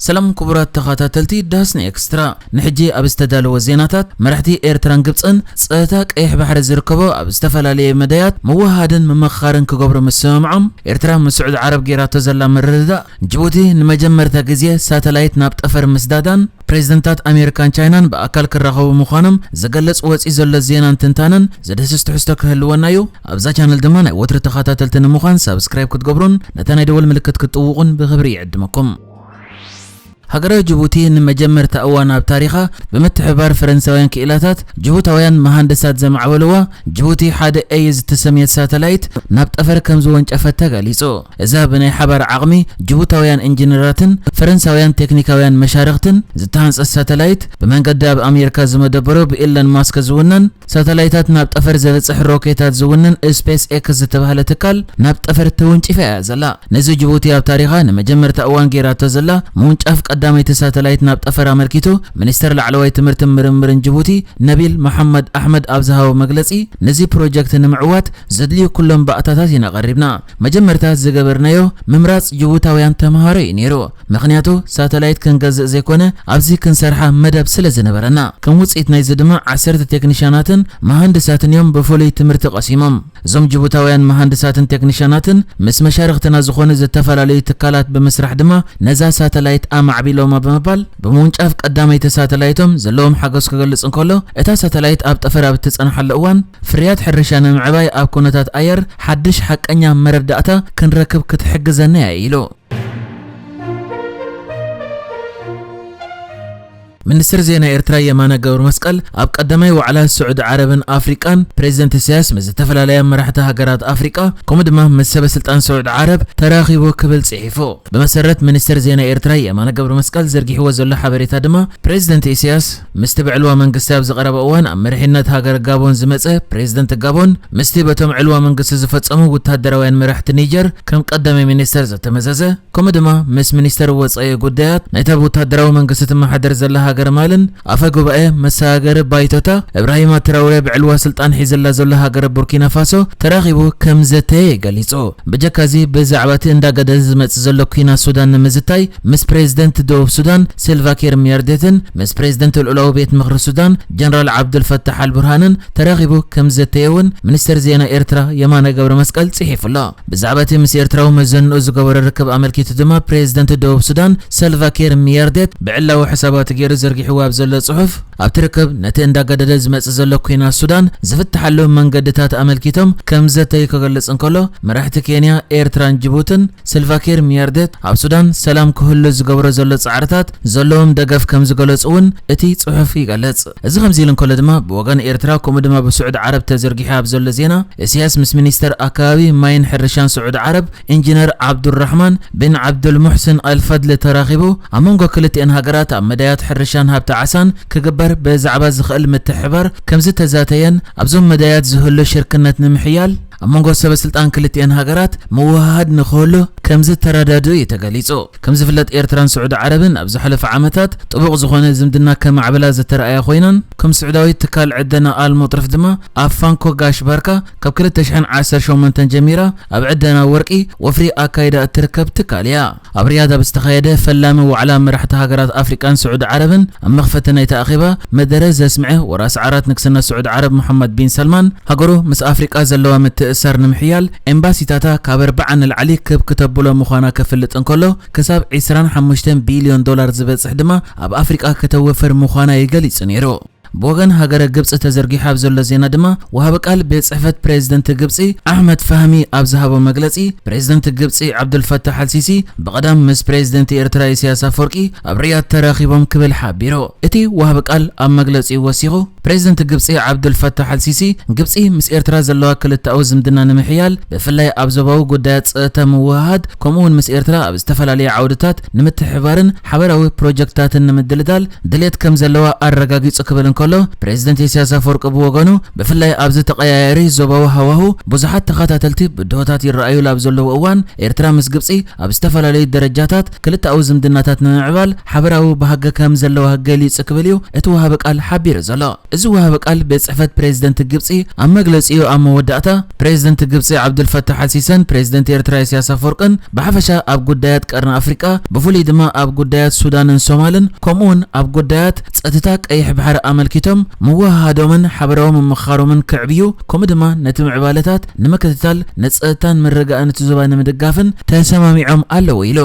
ሰላም ክቡራት ተኸታተልቲ ዳስኒ ኤክስትራ፣ ንሕጂ ኣብ ዝተዳለወ ዜናታት፣ መራሕቲ ኤርትራን ግብጽን ጸጥታ ቀይሕ ባሕሪ ዝርከቦ ኣብ ዝተፈላለየ መዳያት ምውህሃድን ምምኽኻርን ክገብሩ ምስምምዖም፣ ኤርትራ ምስ ስዑዲ ዓረብ ጌራቶ ዘላ ምርድዳእ፣ ጅቡቲ ንመጀመርታ ግዜ ሳተላይት ናብ ጠፈር ምስዳዳን፣ ፕሬዝደንታት ኣሜሪካን ቻይናን ብኣካል ክራኸቡ ምዃኖም ዝገልጽ ወጺኡ ዘሎ ዜናን ትንታነን ዝድህስስ ትሕዝቶ ክህልወና እዩ። ኣብዛ ቻነል ድማ ናይ ወትሩ ተኸታተልቲ ንምዃን ሳብስክራይብ ክትገብሩን ነታ ናይ ደወል ምልክት ክትጥውቑን ብኽብሪ ይዕድመኩም። ሃገረ ጅቡቲ ንመጀመርታ እዋን ኣብ ታሪኻ ብምትሕብባር ፈረንሳውያን ክኢላታት ጅቡታውያን መሃንድሳት ዘማዕበልዋ ጅቡቲ ሓደ ኤ ዝተሰምየት ሳተላይት ናብ ጠፈር ከም ዝወንጨፈት ተገሊጹ። እዛ ብናይ ሓባር ዓቕሚ ጅቡታውያን ኢንጂነራትን ፈረንሳውያን ቴክኒካውያን መሻርኽትን ዝተሃንጸት ሳተላይት ብመንገዲ ኣብ ኣሜሪካ ዝመደበሩ ብኢለን ማስክ ዝውነን ሳተላይታት ናብ ጠፈር ዘብጽሕ ሮኬታት ዝውንን ስፔስ ኤክስ ዝተባህለ ትካል ናብ ጠፈር ተወንጪፋ እያ ዘላ። ነዚ ጅቡቲ ኣብ ታሪኻ ንመጀመርታ እዋን ጌራቶ ዘላ ምውንጫፍ ቀዳመይቲ ሳተላይት ናብ ጠፈር ኣመልኪቱ፣ ሚኒስተር ላዕለዋይ ትምህርትን ምርምርን ጅቡቲ ነቢል መሓመድ ኣሕመድ ኣብ ዝሃቦ መግለጺ፣ ነዚ ፕሮጀክት ንምዕዋት ዘድልዩ ኩሎም ባእታታት ኢና ቀሪብና። መጀመርታ ዝገበርናዮ ምምራጽ ጅቡታውያን ተምሃሮ እዩ ነይሩ። ምኽንያቱ ሳተላይት ክንገዝእ ዘይኮነ ኣብዚ ክንሰርሓ መደብ ስለ ዝነበረና። ከም ውጽኢት ናይዚ ድማ ዓሰርተ ቴክኒሻናትን መሃንድሳትን እዮም ብፍሉይ ትምህርቲ ቀሲሞም። እዞም ጅቡታውያን መሃንድሳትን ቴክኒሻናትን ምስ መሻርኽትና ዝኾኑ ዝተፈላለዩ ትካላት ብምስራሕ ድማ ነዛ ሳተላይት ኣማዕቢሎማ ብምባል ብምውንጫፍ ቀዳመይቲ ሳተላይቶም ዘለዎም ሓጎስ ክገልጽ እንከሎ፣ እታ ሳተላይት ኣብ ጠፈር ኣብ እትጸንሓሉ እዋን ፍርያት ሕርሻ ንምዕባይ ኣብ ኩነታት ኣየር ሓድሽ ሓቀኛ መረዳእታ ክንረክብ ክትሕግዘና እያ ኢሉ። ሚኒስትር ዜና ኤርትራ የማነ ገብረመስቀል ኣብ ቀዳማይ ዋዕላ ስዑዲ ዓረብን ኣፍሪቃን ፕሬዚደንት ኢሳያስ ምስ ዝተፈላለያ መራሕቲ ሃገራት ኣፍሪቃ ከምኡ ድማ ምስ ሰበ ስልጣን ስዑዲ ዓረብ ተራኺቡ ክብል ጽሒፉ። ብመሰረት ሚኒስትር ዜና ኤርትራ የማነ ገብረመስቀል ዘርጊሕዎ ዘሎ ሓበሬታ ድማ ፕሬዚደንት ኢሳያስ ምስቲ ብዕልዋ መንግስቲ ኣብ ዝቐረበ እዋን ኣብ መሪሕነት ሃገር ጋቦን ዝመጸ ፕሬዚደንት ጋቦን ምስቲ በቶም ዕልዋ መንግስቲ ዝፈጸሙ ወታደራውያን መራሕቲ ኒጀር ከም ቀዳማይ ሚኒስተር ዘተመዘዘ ከምኡ ድማ ምስ ሚኒስተር ወጻኢ ጉዳያት ናይታ ብወታደራዊ መንግስቲ ትመሓደር ዘላ ሃገር ማልን ኣፈ ጉባኤ መሰጋገሪ ባይቶታ እብራሂማ ትራውሬ ብዕልዋ ስልጣን ሒዘላ ዘሎ ሃገር ቡርኪና ፋሶ ተራኺቡ ከም ዘተየ ገሊጹ። ብጀካዚ ብዛዕባ እቲ እንዳገደደ ዝመጽእ ዘሎ ኲናት ሱዳን ንምዝታይ ምስ ፕሬዝደንት ደቡብ ሱዳን ስልቫኪር ሚያርዴትን ምስ ፕሬዝደንት ልኡላዊ ቤት ምኽሪ ሱዳን ጀነራል ዓብዱልፈታሕ ኣልቡርሃንን ተራኺቡ ከም ዘተየ እውን ሚኒስተር ዜና ኤርትራ የማነ ገብረመስቀል ጽሒፉ ኣሎ። ብዛዕባ እቲ ምስ ኤርትራዊ መዘንኡ ዝገበሮ ርክብ ኣመልኪቱ ድማ ፕሬዝደንት ደቡብ ሱዳን ሰልቫኪር ሚያርዴት ብዕላዊ ሕሳባቱ ገይሩ ዘርጊሕዎ ኣብ ዘሎ ጽሑፍ፣ ኣብቲ ርክብ ነቲ እንዳገደደ ዝመጽእ ዘሎ ኲናት ሱዳን ዝፍትሓሉ መንገድታት ኣመልኪቶም ከም ዘተዩ ክገልጽ እንከሎ፣ መራሕቲ ኬንያ፣ ኤርትራን ጅቡትን ሰልቫኪር ሚያርዴት ኣብ ሱዳን ሰላም ክህሉ ዝገብሮ ዘሎ ጻዕርታት ዘለዎም ደገፍ ከም ዝገለጹ እውን እቲ ጽሑፍ ይገልጽ። እዚ ከምዚ ኢሉ እንከሎ ድማ ብወገን ኤርትራ ከምኡ ድማ ብስዑዲ ዓረብ ተዘርጊሑ ኣብ ዘሎ ዜና፣ ኢሳያስ ምስ ሚኒስተር ኣከባቢ ማይን ሕርሻን ስዑዲ ዓረብ ኢንጂነር ዓብዱራሕማን ቢን ዓብዱል ሙሕስን ኣልፈድሊ ተራኺቡ ኣብ መንጎ ክልቲኤን ሃገራት ኣብ መዳያት ሕርሻን ሃብቲ ዓሳን ክግበር ብዛዕባ ዝኽእል ምትሕብባር ከም ዝተዛተየን ኣብዞም መዳያት ዝህሉ ሽርክነት ንምሕያል ኣብ መንጎ ሰበ ስልጣን ክልቲኤን ሃገራት ምውህሃድ ንክህሉ ከም ዝተረዳድኡ እዩ ተገሊጹ። ከም ዝፍለጥ ኤርትራን ስዑዲ ዓረብን ኣብ ዝሓለፈ ዓመታት ጥቡቕ ዝኾነ ዝምድና ከማዕብላ ዝተረኣያ ኮይነን ከም ስዑዳዊት ትካል ዕደና ኣል ሙጥርፍ ድማ ኣብ ፋንኮ ጋሽ ባርካ ካብ ክልተ ሽሕን ዓሰርተ ሸሞንተን ጀሚራ ኣብ ዕደና ወርቂ ወፍሪ ኣካይዳ እትርከብ ትካል እያ። ኣብ ሪያድ ኣብ ዝተኻየደ ፈላሚ ዋዕላ መራሕቲ ሃገራት ኣፍሪቃን ስዑዲ ዓረብን ኣብ መኽፈቲ ናይቲ ኣኼባ መደረ ዘስምዐ ወራሲ ዓራት ንግስነት ስዑዲ ዓረብ መሓመድ ቢን ሰልማን ሃገሩ ምስ ኣፍሪቃ ዘለዋ ምትእስሳር ንምሕያል ኤምባሲታታ ካብ ኣርብዓ ንላዕሊ ክብ ክተብሎ ምዃና ከፍልጥ እንከሎ ክሳብ ዒስራን ሓሙሽተን ቢልዮን ዶላር ዝበጽሕ ድማ ኣብ ኣፍሪቃ ከተወፍር ምዃና እዩ ገሊጹ ነይሩ። ብወገን ሃገረ ግብጺ ተዘርጊሑ ኣብ ዘሎ ዜና ድማ ወሃቢ ቃል ቤት ጽሕፈት ፕሬዝደንት ግብጺ ኣሕመድ ፋህሚ ኣብ ዝሃቦ መግለጺ ፕሬዝደንት ግብጺ ዓብዱልፈታሕ ኣልሲሲ ብቐዳም ምስ ፕሬዝደንት ኤርትራ ኢሳያስ ኣፈወርቂ ኣብ ሪያድ ተራኺቦም ክብል ሓቢሩ። እቲ ወሃቢ ቃል ኣብ መግለጺኡ ወሲኹ ፕሬዝደንት ግብጺ ዓብዱልፈታሕ ኣልሲሲ ግብጺ ምስ ኤርትራ ዘለዋ ክልተኣዊ ዝምድና ንምሕያል ብፍላይ ኣብ ዞባዊ ጉዳያት ጸጥታ ምውህሃድ ከምኡውን ምስ ኤርትራ ኣብ ዝተፈላለየ ዓውድታት ንምትሕባርን ሓበራዊ ፕሮጀክትታትን ንምድልዳል ድሌት ከም ዘለዋ ኣረጋጊጹ ክብል እንከሎ፣ ፕሬዝደንት ኢሳያስ ኣፈወርቂ ብወገኑ፣ ብፍላይ ኣብዚ ተቐያያሪ ዞባዊ ሃዋሁ ብዙሓት ተኸታተልቲ ብድሆታት ይረኣዩሉ ኣብ ዘለዉ እዋን፣ ኤርትራ ምስ ግብጺ ኣብ ዝተፈላለዩ ደረጃታት ክልተኣዊ ዝምድናታት ንምምዕባል ሓበራዊ ባህጊ ከም ዘለዋ ገሊጹ ክብል እዩ እቲ ወሃቢ ቃል ሓቢሩ ዘሎ። እዚ ወሃቢ ቃል ቤት ጽሕፈት ፕሬዝደንት ግብጺ ኣብ መግለጺኡ ኣብ መወዳእታ፣ ፕሬዝደንት ግብጺ ዓብዱልፈታሕ ኣልሲሰን ፕሬዝደንት ኤርትራ ኢሳያስ ኣፈወርቅን ብሓፈሻ ኣብ ጉዳያት ቀርኒ ኣፍሪቃ፣ ብፍሉይ ድማ ኣብ ጉዳያት ሱዳንን ሶማልን፣ ከምኡውን ኣብ ጉዳያት ጸጥታ ቀይሕ ባሕሪ ኣመልኪቶም ምውህሃዶምን ሓበራዊ ምምኽኻሮምን ከዕብዩ፣ ከምኡ ድማ ነቲ ምዕባለታት ንምክትታል፣ ንጸጥታን ምርግጋእን እቲ ዞባ ንምድጋፍን ተሰማሚዖም ኣለዉ ኢሉ።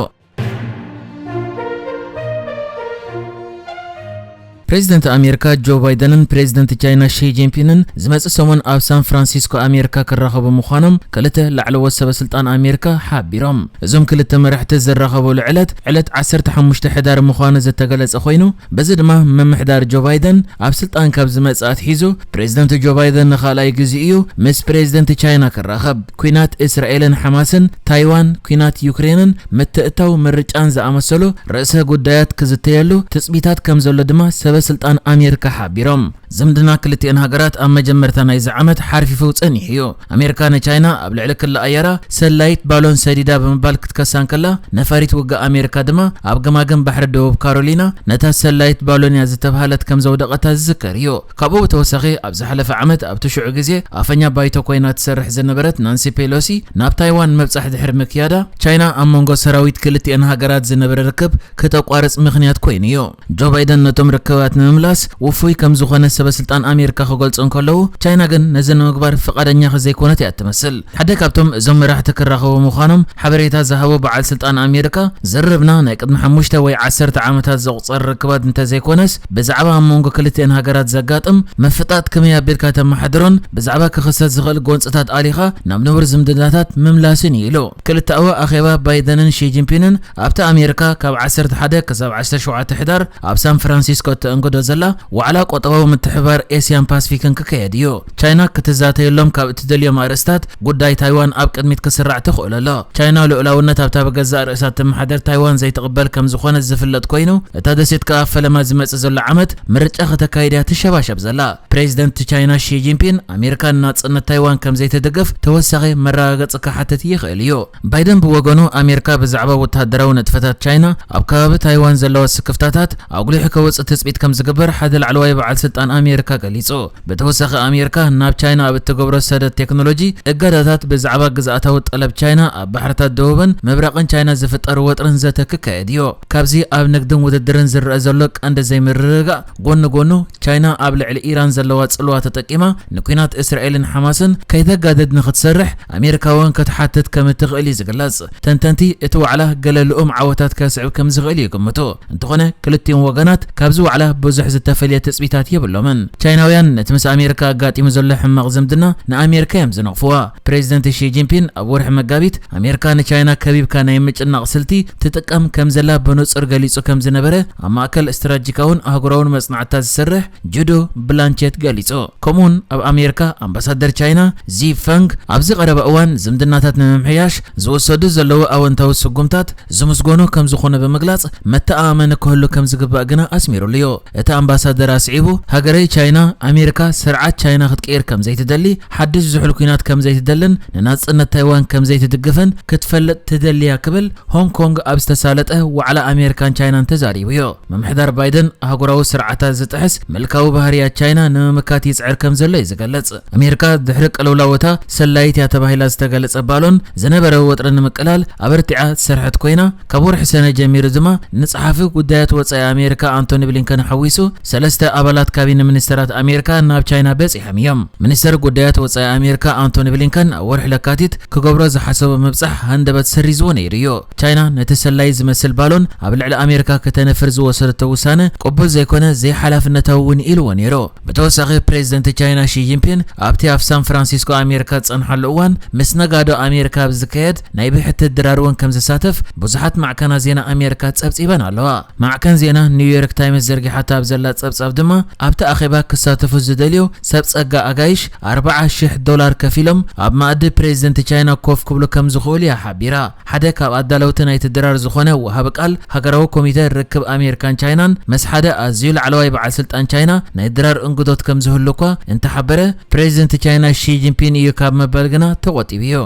ፕሬዚደንት ኣሜሪካ ጆ ባይደንን ፕሬዚደንት ቻይና ሺ ጂንፒንን ዝመጽእ ሰሙን ኣብ ሳን ፍራንሲስኮ ኣሜሪካ ክራኸቡ ምዃኖም ክልተ ላዕለዎት ሰበ ስልጣን ኣሜሪካ ሓቢሮም። እዞም ክልተ መራሕቲ ዝራኸቡሉ ዕለት፣ ዕለት ዓሰርተ ሓሙሽተ ሕዳር ምዃኑ ዝተገለጸ ኮይኑ፣ በዚ ድማ ምምሕዳር ጆ ባይደን ኣብ ስልጣን ካብ ዝመጽእ ኣትሒዙ፣ ፕሬዚደንት ጆ ባይደን ንኻልኣይ ግዜ እዩ ምስ ፕሬዚደንት ቻይና ክራኸብ። ኲናት እስራኤልን ሓማስን፣ ታይዋን፣ ኲናት ዩክሬንን ምትእትታው ምርጫን ዝኣመሰሉ ርእሰ ጉዳያት ክዝተየሉ ትጽቢታት ከም ዘሎ ድማ ሰበ ስልጣን ኣሜሪካ ሓቢሮም። ዝምድና ክልቲአን ሃገራት ኣብ መጀመርታ ናይዚ ዓመት ሓርፊፉ ጸኒሑ እዩ። ኣሜሪካ ንቻይና ኣብ ልዕሊ ክሊ ኣየራ ሰላይት ባሎን ሰዲዳ ብምባል ክትከሳ እንከላ፣ ነፋሪት ውግእ ኣሜሪካ ድማ ኣብ ገማግም ባሕሪ ደቡብ ካሮሊና ነታ ሰላይት ባሎን እያ ዝተብሃለት ከም ዘውደቐታ ዝዝከር እዩ። ካብኡ ብተወሳኺ፣ ኣብ ዝሓለፈ ዓመት ኣብቲ ሽዑ ግዜ ኣፈኛ ባይቶ ኮይና ትሰርሕ ዝነበረት ናንሲ ፔሎሲ ናብ ታይዋን ምብጻሕ ድሕሪ ምክያዳ፣ ቻይና ኣብ መንጎ ሰራዊት ክልቲአን ሃገራት ዝነበረ ርክብ ክተቋርጽ ምኽንያት ኮይኑ እዩ። ጆ ባይደን ነቶም ርክባት ንምምላስ ውፉይ ከም ዝኾነ ሰበ ስልጣን ኣሜሪካ ክገልጹ እንከለዉ፣ ቻይና ግን ነዚ ንምግባር ፍቓደኛ ከዘይኮነት እያ እትመስል። ሓደ ካብቶም እዞም መራሕቲ ክራኸቡ ምዃኖም ሓበሬታ ዝሃቦ በዓል ስልጣን ኣሜሪካ፣ ዝርርብና ናይ ቅድሚ ሓሙሽተ ወይ ዓሰርተ ዓመታት ዘቑጸር ርክባት እንተዘይኮነስ፣ ብዛዕባ ኣብ መንጎ ክልቲአን ሃገራት ዘጋጥም ምፍጣጥ ከመይ ኣቢልካ ተመሓድሮን ብዛዕባ ክኽሰት ዝኽእል ጎንጽታት ኣሊኻ ናብ ንቡር ዝምድናታት ምምላስን እዩ ኢሉ። ክልተኣዊ ኣኼባ ባይደንን ሺ ጂንፒንን ኣብቲ ኣሜሪካ ካብ ዓሰርተ ሓደ ክሳብ ዓሰርተ ሸውዓተ ሕዳር ኣብ ሳን ፍራንሲስኮ እተእንግዶ ዘላ ዋዕላ ቆጠባዊ ምትሕብባር ኤስያን ፓስፊክን ክካየድ እዩ። ቻይና ክትዛተየሎም ካብ እትደልዮም ኣርእስታት፣ ጉዳይ ታይዋን ኣብ ቅድሚት ክስራዕ ተኽእሎ ኣሎ። ቻይና ልኡላውነት ኣብታ ብገዛእ ርእሳ እትመሓደር ታይዋን ዘይትቕበል ከም ዝኾነት ዝፍለጥ ኮይኑ፣ እታ ደሴት ከኣ ኣብ ፈለማ ዝመጽእ ዘሎ ዓመት ምርጫ ከተካይድ እያ ትሸባሸብ ዘላ። ፕሬዚደንት ቻይና ሺ ጂንፒን፣ ኣሜሪካ ንናጽነት ታይዋን ከም ዘይትድግፍ ተወሳኺ መረጋገጺ ክሓትት ይኽእል እዩ። ባይደን ብወገኑ፣ ኣሜሪካ ብዛዕባ ወተሃደራዊ ንጥፈታት ቻይና ኣብ ከባቢ ታይዋን ዘለዋ ስክፍታታት ኣጉሊሑ ከወጽእ ትጽቢት ከም ዝግበር ሓደ ላዕለዋይ በዓል ስልጣን ኣሜሪካ ገሊጹ። ብተወሳኺ፣ ኣሜሪካ ናብ ቻይና ኣብ እትገብሮ ሰደድ ቴክኖሎጂ እገዳታት ብዛዕባ ግዝኣታዊ ጠለብ ቻይና ኣብ ባሕርታት ደቡብን ምብራቕን ቻይና ዝፍጠር ወጥርን ዘተ ክካየድ እዩ። ካብዚ ኣብ ንግድን ውድድርን ዝረአ ዘሎ ቀንዲ ዘይምርግጋእ ጎኒ ጎኑ፣ ቻይና ኣብ ልዕሊ ኢራን ዘለዋ ጽልዋ ተጠቂማ ንኲናት እስራኤልን ሓማስን ከይተጋድድ ንኽትሰርሕ፣ ኣሜሪካ እውን ክትሓትት ከም እትኽእል እዩ ዝግለጽ። ተንተንቲ፣ እቲ ዋዕላ ገለ ልኡም ዓወታት ከስዕብ ከም ዝኽእል ይግምቱ። እንተኾነ፣ ክልቲኦም ወገናት ካብዚ ዋዕላ ብዙሕ ዝተፈልየ ትጽቢታት የብሎምን። ቻይናውያን ነቲ ምስ ኣሜሪካ ኣጋጢሙ ዘሎ ሕማቕ ዝምድና ንኣሜሪካ እዮም ዝነቕፍዋ። ፕሬዚደንት ሺ ጂንፒን ኣብ ወርሒ መጋቢት፣ ኣሜሪካ ንቻይና ከቢብካ ናይ ምጭናቕ ስልቲ ትጥቀም ከም ዘላ ብንጹር ገሊጹ ከም ዝነበረ ኣብ ማእከል ስትራቴጂካውን ኣህጉራውን መጽናዕትታት ዝሰርሕ ጁዶ ብላንቸት ገሊጹ። ከምኡውን ኣብ ኣሜሪካ ኣምባሳደር ቻይና ዚ ፈንግ ኣብዚ ቀረባ እዋን ዝምድናታት ንምምሕያሽ ዝወሰዱ ዘለዉ ኣወንታዊ ስጉምታት ዝምስገኑ ከም ዝኾኑ ብምግላጽ፣ መተኣማመኒ ክህሉ ከም ዝግባእ ግና ኣስሚሩሉ እዩ። እቲ ኣምባሳደር ኣስዒቡ፣ ሃገረይ ቻይና፣ ኣሜሪካ ስርዓት ቻይና ክትቅይር ከም ዘይትደሊ፣ ሓድሽ ዝሑል ኲናት ከም ዘይትደልን ንናጽነት ታይዋን ከም ዘይትድግፍን ክትፈልጥ ትደሊ እያ ክብል ሆንግ ኮንግ ኣብ ዝተሳለጠ ዋዕላ ኣሜሪካን ቻይናን ተዛሪቡ እዩ። ምምሕዳር ባይደን ኣህጉራዊ ስርዓታት ዝጥሕስ ምልካዊ ባህርያት ቻይና ንምምካት ይጽዕር ከም ዘሎ እዩ ዝገልጽ። ኣሜሪካ ድሕሪ ቅልውላው እታ ሰላይት እያ ተባሂላ ዝተገለጸ ባሎን ዝነበረ ወጥሪ ንምቅላል ኣበርቲዓ ዝሰርሐት ኮይና፣ ካብ ወርሒ ሰነ ጀሚሩ ድማ ንጸሓፊ ጉዳያት ወጻኢ ኣሜሪካ ኣንቶኒ ብሊንከን ሓዊሱ ሰለስተ ኣባላት ካቢነ ሚኒስተራት ኣሜሪካ ናብ ቻይና በጺሖም እዮም። ሚኒስተር ጉዳያት ወጻኢ ኣሜሪካ ኣንቶኒ ብሊንከን ኣብ ወርሒ ለካቲት ክገብሮ ዝሓሰቦ ምብጻሕ ሃንደበት ሰሪዝዎ ነይሩ እዩ። ቻይና ነቲ ሰላይ ዝመስል ባሎን ኣብ ልዕሊ ኣሜሪካ ከተንፍር ዝወሰደቶ ውሳነ ቅቡል ዘይኮነ፣ ዘይሓላፍነታዊ እውን ኢልዎ ነይሩ። ብተወሳኺ፣ ፕሬዚደንት ቻይና ሺ ጂንፒን ኣብቲ ኣብ ሳን ፍራንሲስኮ ኣሜሪካ ዝጸንሓሉ እዋን ምስ ነጋዶ ኣሜሪካ ኣብ ዝካየድ ናይ ብሕቲ ድራር እውን ከም ዝሳተፍ ብዙሓት ማዕከናት ዜና ኣሜሪካ ጸብጺበን ኣለዋ። ማዕከን ዜና ኒውዮርክ ታይምስ ዘርጊሓታ ኣብ ዘላ ጸብጻብ ድማ፣ ኣብቲ ኣኼባ ክሳተፉ ዝደልዩ ሰብ ጸጋ ኣጋይሽ ኣርብዓ ሽሕ ዶላር ከፊሎም ኣብ መኣዲ ፕሬዚደንት ቻይና ኮፍ ክብሉ ከም ዝኽእሉ እያ ሓቢራ። ሓደ ካብ ኣዳለውቲ ናይቲ ድራር ዝኾነ ወሃቢ ቃል ሃገራዊ ኮሚተ ርክብ ኣሜሪካን ቻይናን፣ ምስ ሓደ ኣዝዩ ላዕለዋይ በዓል ስልጣን ቻይና ናይ ድራር እንግዶት ከም ዝህሉ እኳ እንተሓበረ፣ ፕሬዚደንት ቻይና ሺ ጂንፒን እዩ ካብ ምባል ግና ተቖጢቡ እዩ።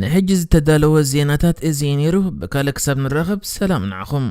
ንሕጂ ዝተዳለወ ዜናታት እዚ እዩ ነይሩ። ብካልእ ክሳብ ንራኸብ፣ ሰላም ንዓኹም።